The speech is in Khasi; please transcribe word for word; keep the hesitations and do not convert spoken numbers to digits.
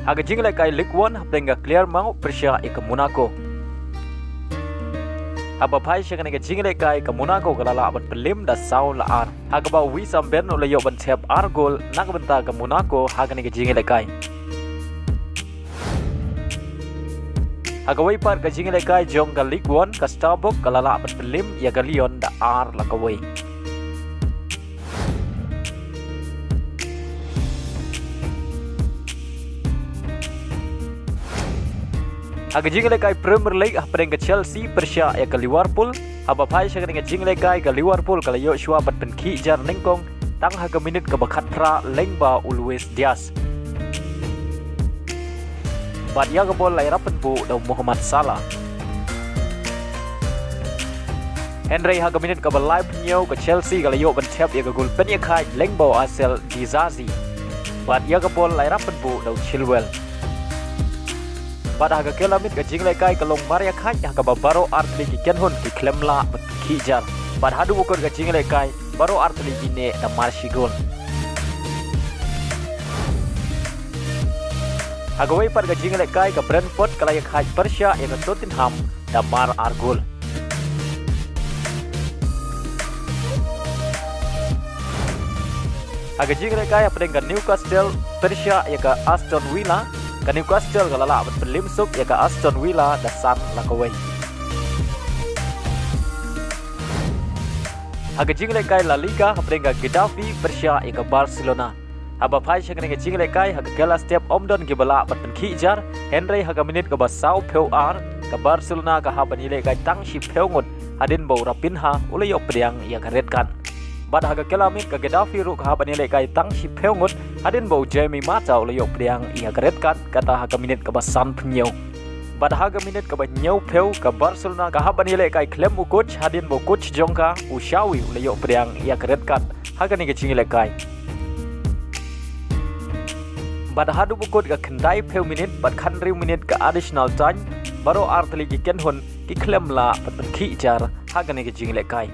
Ha ka jinglehkai Ligue One hapdeng ka Clermont pyrshah ïa ka Monaco. Haba phai sha kane ka jinglehkai ka Monaco ka la lah ban pynliem da saw la ar. Ha kaba u Wissam Ben u la ïoh ban thep ar gol na ka bynta ka Monaco ha kane ka jinglehkai. Ha kawei pat ka jinglehkai jong ka Ligue One ka Strasbourg ka la lah ban pynliem ïa ka Lyon da ar la kawei. Ha ka jinglehkai Premier League hapdeng ka Chelsea pyrshah ïa ka Liverpool. Haba phai sha kane ka jinglehkai ka Liverpool ka la ïoh shuwa ban pynkhih jar nyngkong tang ha ka minit kaba khatphra lyngba u Luis Diaz. Bad ïa ka bol la ïarap pynbuh da u Mohamed Salah. Hynrei ha ka minit kaba laiphew hynñiew ka Chelsea ka la ïoh ban thep ïa ka gol pynïakhaid lyngba u Axel Disasi. Bad ïa ka bol la ïarap pynbuh da u Chilwell. Bad ha ka kylla miet ka jinglehkai ka long mar ïakhaid ha kaba baroh artylli ki kynhun ki khlem lah ban pynkhih jar. Bad haduh ba kut ka jinglehkai baroh artylli ki neh da mar shi gol. Ha kawei pat ka jinglehkai ka Brentford ka la ïakhaid pyrshah ïa ka Tottenham da mar ar gol. Ha ka jinglehkai hapdeng ka Newcastle pyrshah ïa ka Aston Villa, ka Newcastle ka la lah ban pynliem suk ïa ka Aston Villa da san la kawei. Ha ka jinglehkai La Liga hapdeng ka Getafe pyrshah ïa ka Barcelona. Haba phai sha kane ka jinglehkai ha ka kylla step ym don kiba lah ban pynkhih jar, hynrei ha ka minit kaba sawphew ar ka Barcelona ka hap ban ïalehkai tang shiphew ngut hadien ba u Raphinha u la ïoh pdiang ïa ka red card. Bad ha ka kylla miet ka Getafe ruh ka hap ban ïalehkai tang shiphew ngut hadien ba u Jaime Mata u la ïoh pdiang ïa ka red card kata ha ka minit kaba sanphew hynñiew. Bad ha ka minit kaba hynñiewphew ka Barcelona ka hap ban ïalehkai khlem u coach hadien ba u coach jong ka u Xavi u la ïoh pdiang ïa ka red card ha kane ka jinglehkai. Bad haduh ba kut ka khyndaiphew minit bad khathynriew minit ka additional time baroh artylli ki kynhun ki khlem lah ban pynkhih jar ha kane ka jinglehkai.